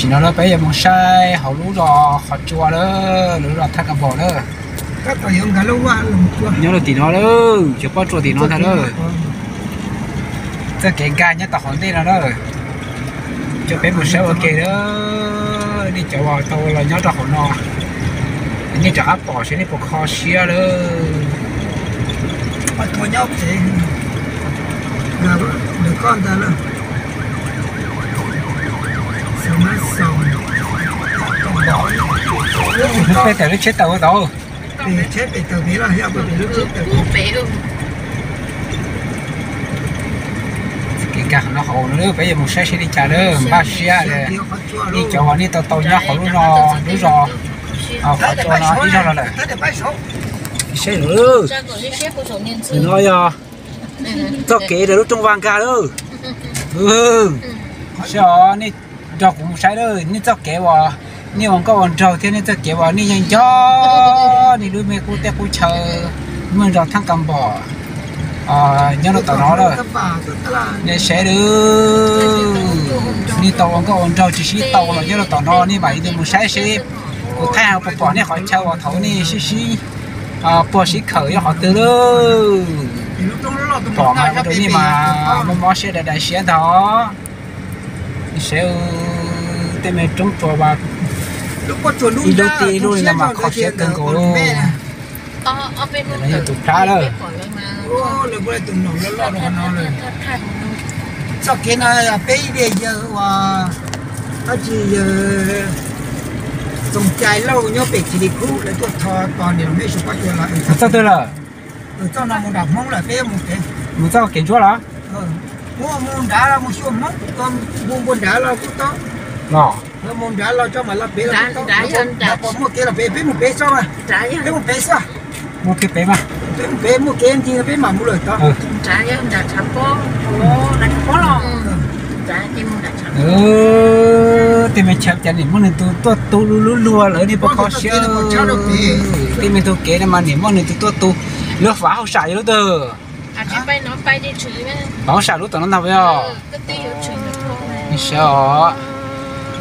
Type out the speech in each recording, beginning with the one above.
Tam sim no lawm peb yuav mus saib hauv lub zos Qhov Tsua lawm, lub zos Thaj Kas Npom lawm. Nyob rau tim no lawm, cov pob tsuas tim no ntag lawm. Txoj kev nkag nyob tom hauv ntej no lawm. Coj peb mus saib ua ke lawm, nej cov uas tau los nyob rau hauv no, nej rov qab pom seb nej puas kho siab lawm. Peb tawm lub tsheb tawm ua tau. Kev nkag qhov no hauv no peb yuav mus saib seb li cas lawm, npaj siab. Nej cov uas nej tau tau nyob hauv lub no, lub zos Qhov Tsua no ib zaug los lawm. Saib no yog txoj kev rau lub rooj vag nkag lawm. Saib os, nej nrog kuv mus saib lawm, nej txoj kev uas nej ua nkauj ua nraug thiab nej txoj kev uas nej yeej nco nej lub me qub teb qub chaw, muaj zos Thaj Kas Npom nyob rau tom no lawm. Nej saib lawm, nej tau ua nkauj ua nraug tsis sib tau los nyob rau tom no, nej mam li mus saib seb kuv thaij puas pom nej qhov chaw uas thaum nej sib sib puag sib khawm nyob qhov twg lawm. Pom mas ua rau nej mas mob mob siab dai dai siab ntag. Saib tej me roob tsua mas ib lub tib ib lub li no mas kho siab kawg nkaus li. Yog tus plab lawm. Txoj kev no yog peb ib daim yawg uas dab tsi yawg Txoos Cai Lauj nyob pem Chis Lis Khub lawv tuaj tho tos niam los meb su pob tsuas los. Txoj twg lawm? Txoj no mus nram Hmoob lawm peb mus kev. Mus txoj kev ntsuab los? Mus mus nrad los mus xyuas Hmoob, mus npua nrad los kuj tau. Los mus nrad los tso mam los pem los kuj tau. Pom muaj kev los pem, peb mus pem tso mas. Peb mus pem xwb. Muaj kev pem mas. Peb mus pem muaj kev ncig peb mam mus lawm tod. Tej me chaw cas nim muaj nws tus tuaj tu lub luag lawm nej puas kho siab. Tej me tug kev no mas nim muaj nws tus tuaj tu. Lub Fav Hauj Sam yog lub twg? Fav Hauj Sam lub tom no ntag puas yog? Saib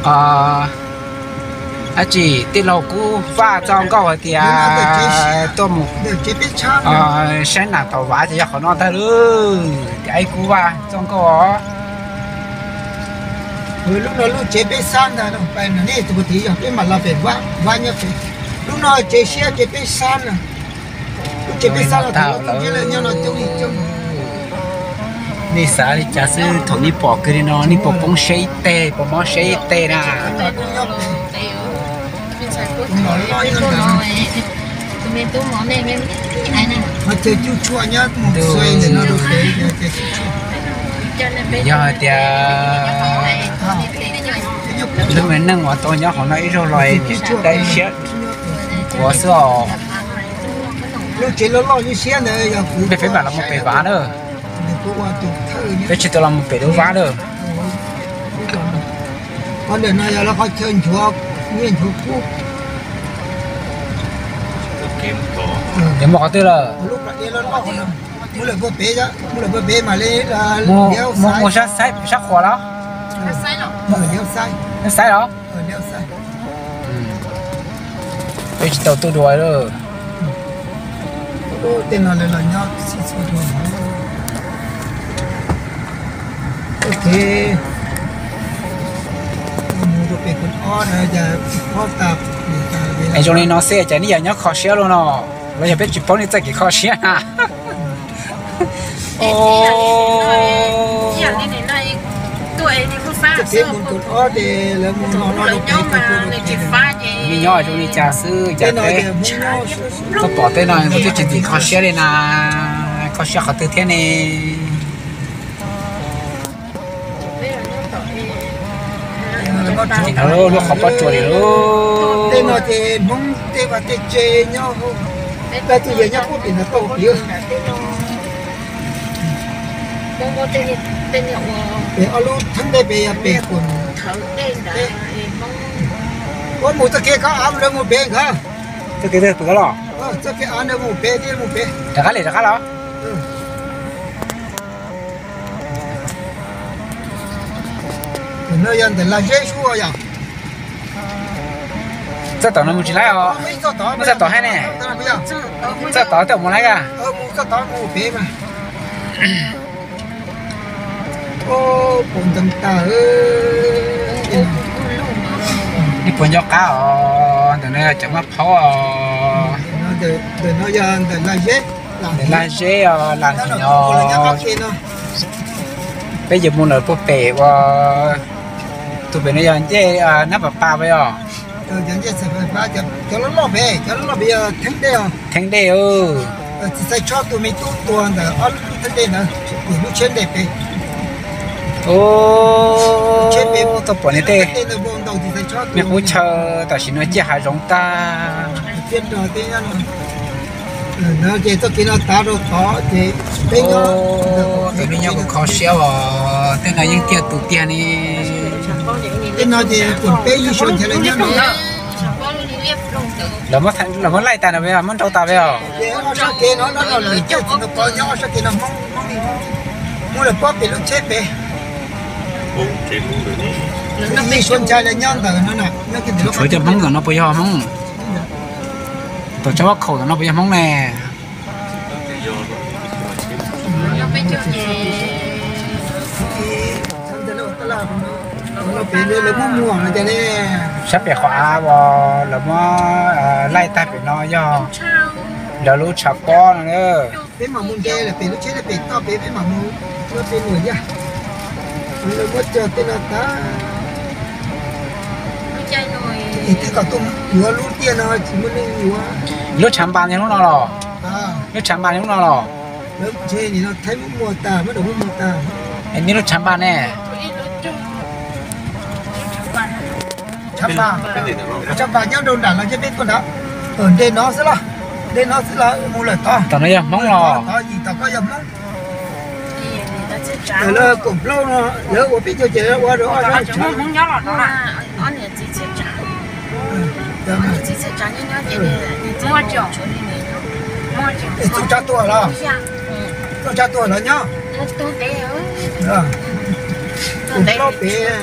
os, dab tsi tij laug Kub Vaj txoj nkauj hais tias tuaj mus saib nas tom Vav ces yog qhov no tag lawm. Aib Kub Vaj txoj nkauj os. Lub no lub tsev peb xab ntag, nej tus puag tid yog peb mam los pem Vaj nyob pem. Lub no tsev siab tsev peb xab na. Lub tsev peb xab no thaum lawv nyob no coob li coob. Nej xav li cas xwb, thaum nej pom kiag li no nej puas poob siab ib teg, puas mob siab ib teg na? Qhov chaw cub tshuaj nyob mus xuas ntawm no rau pem, yog hais tias lub me neej uas tau nyob hauv no ib zaug los nim dai siab ua xwb os. Lub tsev loj loj siab ntawd yog kuv, peb mam los mus pem Vav na. Peb tsis tau los mus pem lub Vav na. Qhov ntawm no yog lawv qhov chaw nchuav nyiaj nchuav kub. Ces mus qhov twg lawm? Mus lawm puag pem, mus lawm puag pem mam li mus sab qhuas los? Sab xaib los? Peb tsis tau tuaj dua lawm. Tej no lawv los nyob txhij txhua dua. Es zoo li no xwb cas nej yam nyob kho siab luaj no, los yog peb tsis paub nej txoj kev kho siab na? Nej nyob zoo li cas xwb cas peb tuaj pom tej no kuv twb tsis txim kho siab li na. Kho siab qhov twg thiab ne? Lub qhov pob tsuas li lub. Tej no ces Hmoob tej vaj tej tse nyob, vaj tej yawg nyob puag pem no tau pem. Pem ob lub thab ntej pem yog pem kuv. Ua mus txoj kev ko av lawv mus pem nkawd. Txoj kev twg pem ko los? Txoj kev av ntawd mus pem thiab mus pem. Rov qab li rov qab los? No yog ntawm Lag Zeb sub yog. Txoj tod no mus tsis laib os. Muab txoj tod hab ne. Txoj tod tej mus laib a. Nej puas nco qab os, ntawm no cov maj phaub os. Ntawm Laj Zeb os, Laj Zeb os. Peb yuav mus lawm puag pem uas, tus pem no yog ncej Nab Pas Pas puas yog? Theeb Dej. Tau pom niam tej, niam qub chaw tam sim no ciaj hav zoov tag. Tus nej nyob kuj kho siab os, tej no yeej tiaj tus tiag ne. Lawv muab laij tas no, muab nrau tas os. Tshuav cov Hmoob ntawm no puas yog Hmoob? Tom tsob vaj khaum ntawm no puas yog Hmoob ne? Sab pem qhov av uas lawv muab laij tag pem no yog lawv lub tshav pob no. Lub tshav npas yog lub no los? Lub tshav npas yog lub no los? Nej lub tshav npas ne? Tshav npas nyob rau nram los ntshe peb tuaj nrad. Ntej no xwb los, ntej no xwb los mus lawm tod. Tom no yog Hmoob los? Lawv koom plaub no, lawv ua peb caug ces lawv ua rau ob sab tshav. Txuj tshav tuaj los? Txuj tshav tuaj los nyob. Koom plaub pem.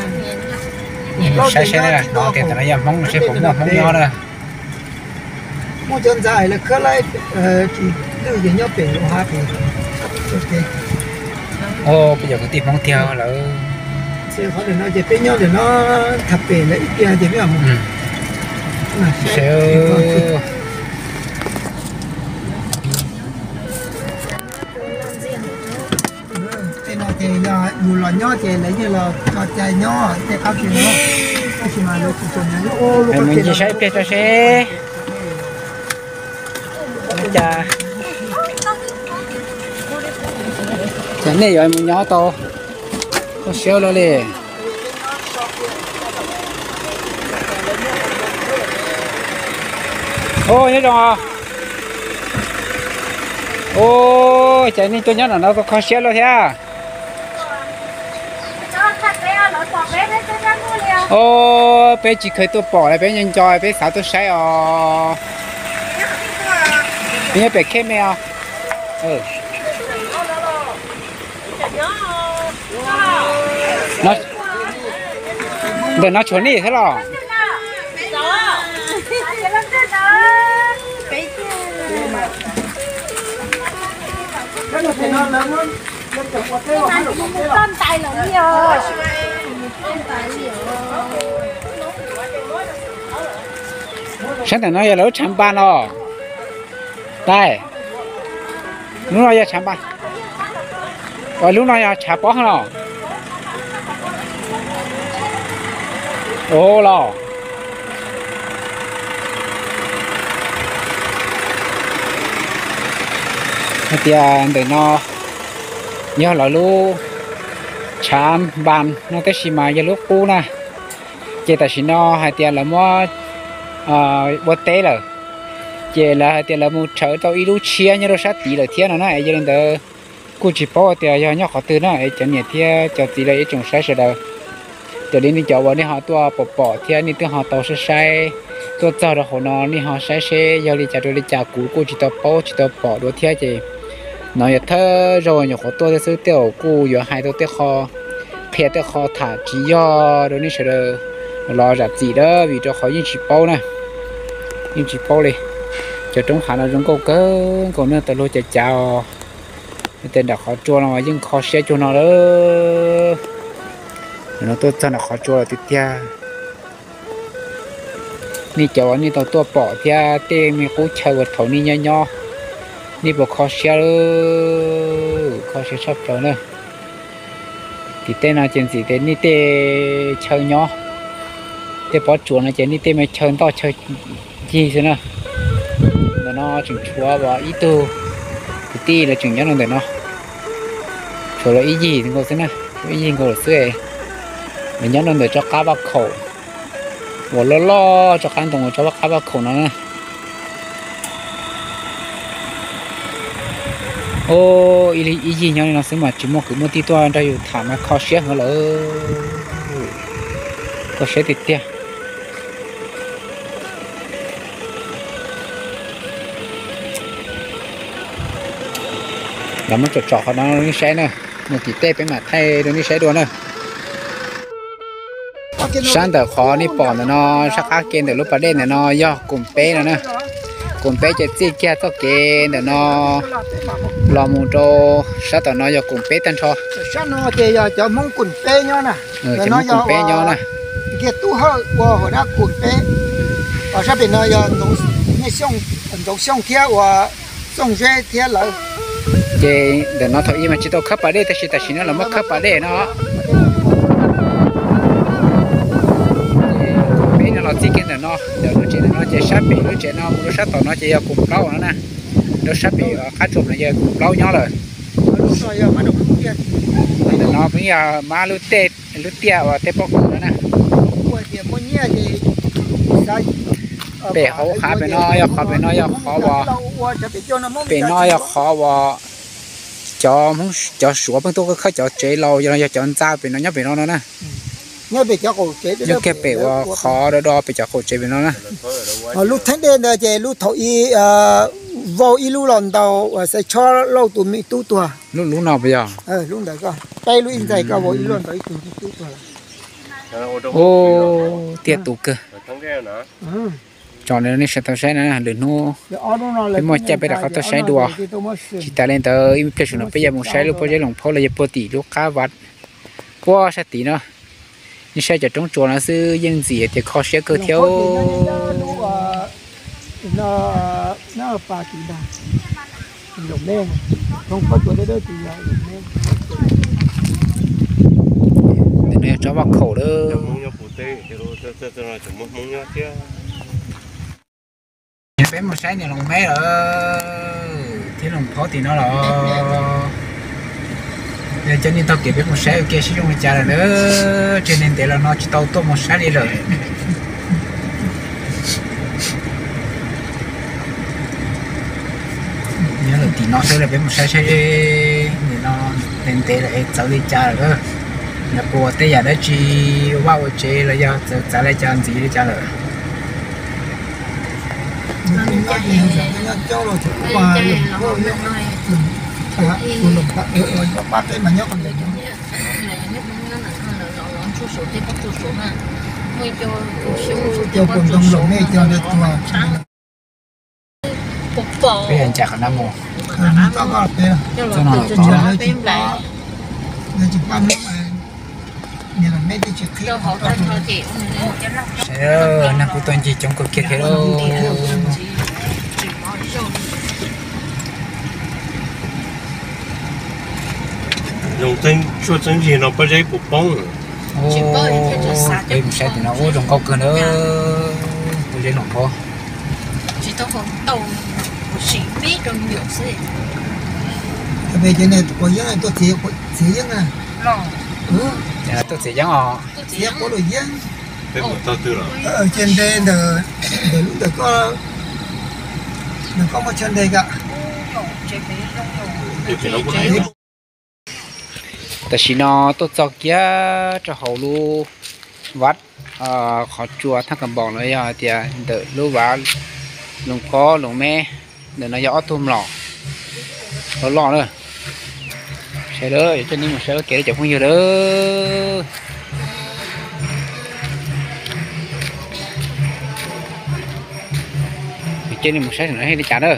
Saib seb, no tias tam no yog Hmoob seb puas muaj Hmoob nyob na. Muaj cov ntxa lawv khawb laib tsis lwj ces nyob pem lub hav pem. Peb cov kwv tij Hmoob tiag lawm. Qhov ntawm no ces peb nyob ntawm no, tham pem lawv ib pliag ces peb mus. Tej no ces yog yus los nyob ces lawv yeej los tso cai nyob tej qab ke no, tab sis mas lawv tsis tshua nyob. Mus ncig saib ib pliag tso seb. Cas nej yuav mus nyob tau kho siab luaj li. Nyob zoo. Ua cas nej tuaj nyob no tau kho siab luaj thiab. Ua, peb tsis kheev tuaj pom li, peb nco nco peb xav tuaj saib os. Peb nyob pem khej me os. Ntawm no tshuav nej thiab los? Sab ntawm no yog lawv lub tshav npas no. Tais, lub no yog tshav npas, lub no yog tshav pob los? Ua los. Hais tias ntawm no yog lawv lub tshav npas no tab sis mas yog lub qub na. Ces tam sim no hais tias lawv muab ua teb lawm, ces lawv hais tias lawv mus tshawb tau ib lub tshiab nyob rau sab tid lawm thiab no na. Es yog li ntawd kuj tsis paub tias yog nyob qhov twg na, es cov niam thiab cov txiv los ib tsoom saib sawv daws, raws li nej cov uas nej ho tuaj pom pom thiab nej twb ho tau saib saib, tuaj txog rau hauv no nej ho saib seb yog li cas rau li cas, kuv kuj tsis tau paub tsis tau pom dua thiab. Ces no yog thawj zaug nyuam qhuav tuaj thiab xwb, tej zaum kuj yuav hais tau tej qho, qhia tej qho tham tsis yog rau nej sawv daws Los zam txim dab vim rau qhov yeej tsis paub na, yeej tsis paub li. Cov roob hav no zoo nkauj kawg nkaus na, tas luag cav cav os. Tes nram qhov tsua no yeej kho siab cuag no lawm. Nim no tuaj txog nram qhov tsua lawm tiag tiag. Nej cov uas nej tau tuaj pom thiab tej me qub chaw uas thaum nej nyob nyob, nej puas kho siab? Kho siab tshaj plaws na. Tim tej no ces ntxim tias nej tej chaw nyob, tej pob tsuas no ces nej tej me chaw ntoj chaw ncig xwb na. Ntawm no tseem tshuav ib tug kwv tij los tseem nyob rau ntawm no, tshuav los ib yig nkaus xwb na, ib yig nkaus lawm xwb. Lawv nyob rau ntawm tsob qab vaj khaum uas loj loj, tsob qab ntoo uas tsob qab vaj khaum no na. Ib yig nyob li no xwb mas tsis muaj kwv muaj tij tuaj nrog yus tham mas kho siab heev lawm. Kho siab tiag tiag. Los muab tsom tsom qhov no rau nej saib na, mus tim tej peb mam thaij rau nej saib dua na. Sab ntawm qhov nej pom ntawm no, sab qab ke ntawm lub pas dej ntawm no yog koom peb no na. Koom peb ces txij kiag txoj kev ntawm no los mus rau sab tom no yog koom peb tag nrho. Sab no ces yog cov Hmoob koom peb nyob na. Cov Hmoob koom peb nyob na. Kiag Tub Hawj ua hauv dab koom peb, sab pem no yog Ntxoov Xyooj thiab ua Txooj Zeb thiab lawv. Ces ntawm no thaum ub mas tsis tau khawb pas dej tab sis tam sim no los muab khawb pas dej no. Peb no los txij kiag ntawm no, ntawm lub tsev ntawm no ces sab pem lub tsev no mus rau sab tom no ces yog koom plaub no na. Rau sab pem qab tsua no yog koom plaub nyob lawm. Ntawm no peb yog mab lub tej, lub tiaj uas tej pob kws no na. Pem hauv qhov pem no yog qhov pem no yog qhov uas, pem no yog qhov uas cov Hmoob cov Suav pheej tuaj khawb cov tsev laus, yog cov ntxa pem no nyob pem no no na. Nyob kiag pem uas qhov do do pem cov qaum tsev pem no na. Lub theeb dej ntawd ces lub thaum ub vau ib lub los ntaus uas Xaiv Tshob Lauj tus me tub tuag. Lub, lub no puas yog? Lub ntawd ko, peb lub ib ntxais ko vau ib lub los ntaus ib tug me tub tuag. Tiaj tus kawg. Tso nej sawv tau saib na, lwm hnub peb muaj caij peb rov qab tuaj saib dua. Tsis tas li ntawd ib pliag tsam no peb yuav mus saib lub pob zeb Loos Phaub los yog puag tim lub qab vaj puag sab tid no. Nej saib cov roob tsua no xwb yeej ntxim tias kho siab kawg thiab. Ntawm no yog tsob vaj khaum lawm. Peb mus saib niam Loos Meb lawm thiab Loos Phaub tim no los. Yog cov nej taug kev peb mus saib ua ke seb zoo li cas lawm na. Tseg ntev ntev los no tsis tau tuaj mus saib li lawm. Nyob lawm tim no xwb los peb mus saib saib nim no ntev ntev lawm es txawv li cas lawm. Yog puas ua tej yam dab tsi, ua vaj ua tsev los yog txawv txav li cas ntxiv li cas lawm. Peb yuav ncaim qhov no mus. Txoj no los tsis, sawv daws, neeg kuj tuaj ncig coob kawg kiag thiab lauj. Zoo txeeb, tshuaj txeeb zig no pob zeb puas poob? Peb mus saib tim no ub zoo nkauj kawg na, pob zeb Loos Phaub. Tuaj txiav yeeb os. Ces nte ntawm, ntawm lub ntawm koj, ntawm koj muaj chaw nte ka. Tam sim no tuaj txog kiag rau hauv lub vaj, qhov tsua Thaj Kas Npoos los yog hais tias ntawm lub vaj Loos Phaub Loos Meb. Ntawm no yog ob tug mlom loj loj na. Saib lawm, coj nej mus saib ua ke cov phooj ywg lawm. Ces nej mus saib no li cas na.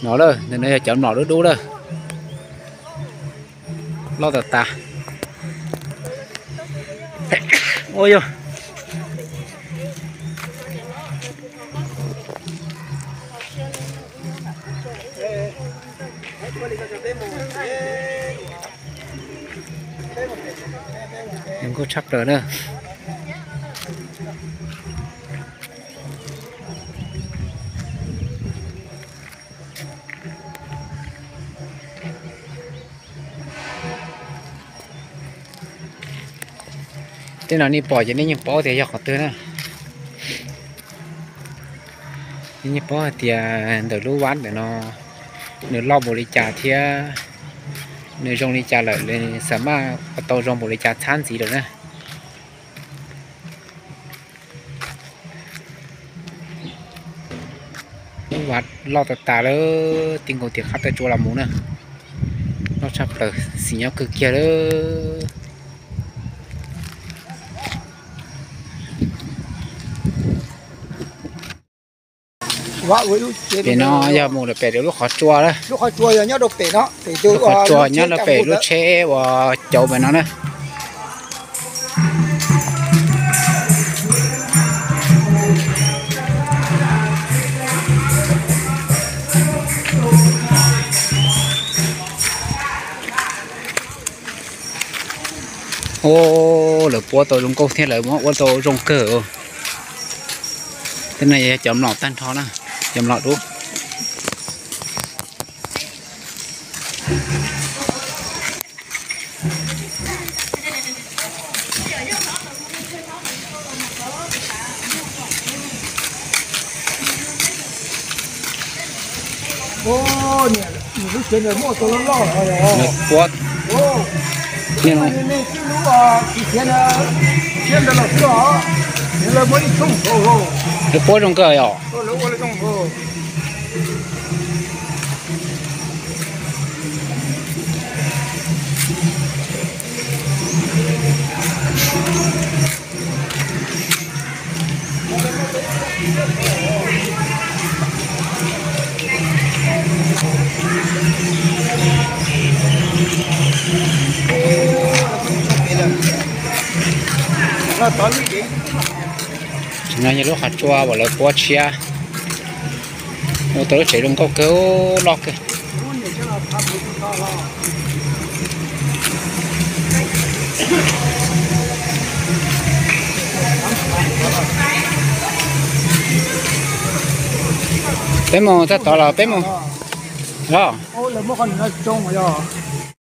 No lawm, ntawm no yog cov mlom dub dub lawm, loj tas tas. Ua yog zoo nkauj tshaj plaws na. Tej no nej pom ces nej yeej paub tias yog qhov twg na. Nej yeej paub hais tias ntawm lub vaj ntawm no nws loj npaum li cas thiab nws zoo li cas lawm, nws xa maj ua tau zoo npaum li cas txhab ntxiv lawm na. Lub vaj loj tas tas lawm, ti nkaus tias qab taw tsua los mus na. Loj tshaj plaws, xis nyob kawg kiag lawm. Pem no yog mus lawm pem lub qhov tsua lawm. Lub qhov tsua nyob rau pem no, lub qhov tsua nyob rau pem lub tsheb uas cauv pem no na. Ua, lawv puab tau zoo nkauj thiab lawv muab ua tau zoo kawg. Tej no yog cov mlom tag nrho na, cov mlom dub. Lawv puab, lawv puab zoo kawg yom. Tam no yog lub qhov tsua uas lawv puab tshiab, ua tau lub tsev zoo nkauj kawg, loj kawg. Peb mus txog tod los peb mus, los.